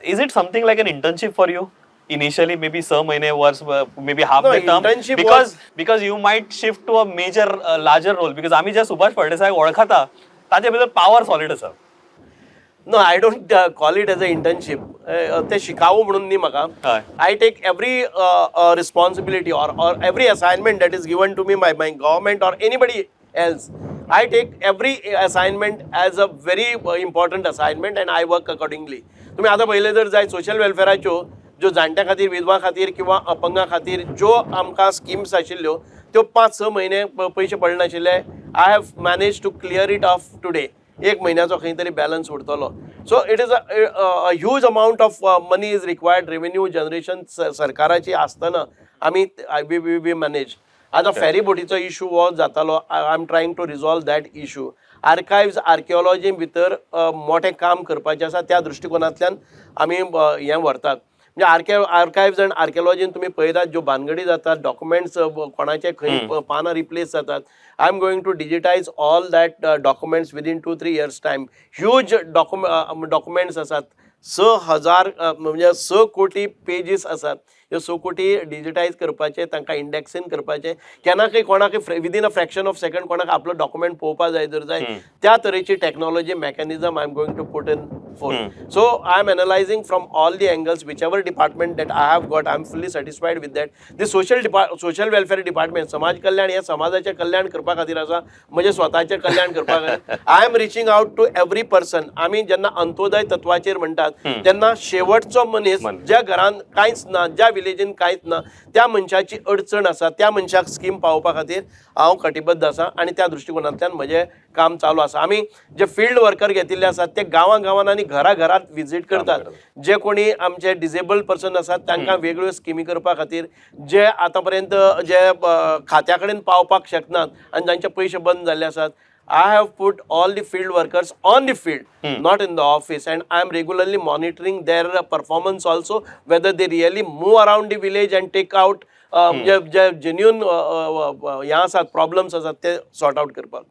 Is it something like an internship for you initially, maybe स म्हयने, वर्स, maybe half No, the term? Internship Because you might shift to a major, larger role, because आमी जे सुभाष फळदेसाय वळखता, ताचे भितर power solid आसा. No, I don't call it as a internship. ते शिकावू म्हणून न्ही म्हाका. I take every responsibility or every assignment that is given to me by my government or anybody else. I take every assignment as a very important assignment and I work accordingly. तुम्ही आतां पळयलें जर जायत, social वेलफेराच्यो ज्यो जाणट्या खातीर, विधवा खातीर किंवा अपंगा खातीर ज्यो आमकां स्किम्स आशिल्ल्यो, त्यो 5-6 म्हयने पयशे पडनाशिल्ले. I have manage to clear it off today. एक म्हयन्याचो खंय तरी बॅलन्स उरतलो. So it is a huge amount of money is required. Revenue generation सरकाराची आसतना आमी we manage. आतां फेरी बोटीचो इशू हो जातालो, I am trying to resolve that issue. Archives, archaeology भितर मोठें काम करपाचें आसा. त्या दृश्टिकोनांतल्यान आमी हें व्हरतात. म्हणजे आर्कायव्ज अँड आर्किओलॉजीन तुमी पळयतात, ज्यो भानगडी जातात, डॉक्युमेंट्स कोणाचे खंय पानां रिप्लेस जातात. I am going to digitize all that documents within 2-3 years time. Huge documents आसात. 6,000, म्हणजे 6 कोटी पेजीस आसात. ह्यो 6 कोटी डिजिटायज करपाचे, तांकां इंडेक्सींग करपाचे. केन्नाकय कोणाकय within a fraction of second कोणाक आपलो डॉक्युमेंट पळोवपा जाय जर जाय, त्या तरेची technology mechanism I am going to put in forth. So I am analyzing from all the angles, whichever department that I have got, I am fully satisfied with that. The social welfare department, समाज कल्याण हे समाजाचें कल्याण करपा खातीर आसा, म्हणजे स्वताचें कल्याण करपा खातीर. I am reaching out to every person. आमी जेन्ना अंत्योदय तत्वाचेर म्हणटात, तेन्ना शेवटचो मनीस, मनीस. ज्या घरान कांयच ना, ज्या विलेजीन कांयच ना, त्या मनशाची अडचण आसा, त्या मनशाक स्कीम पावोवपा खातीर हांव कटिबद्ध आसा आनी त्या दृश्टिकोनांतल्यान म्हजें काम चालू आसा. आमी जे फिल्ड वर्कर घेतिल्ले आसात, ते गांवां गांवान आनी घरा घरात विजीट करतात. जे कोणी आमचे डिजेबल्ड पर्सन आसात, तांकां वेगळ्यो स्किमी करपा खातीर, जे आतां पर्यंत जे खात्या कडेन पावपाक शकनात आनी जांचे पयशे बंद जाल्ले आसात, I have put all the field workers on the field, not in the office, and I am regularly monitoring their performance also, whether they really move around the village and take out म्हणजे जे genuine हें आसात, problems आसात, ते sort out करपाक.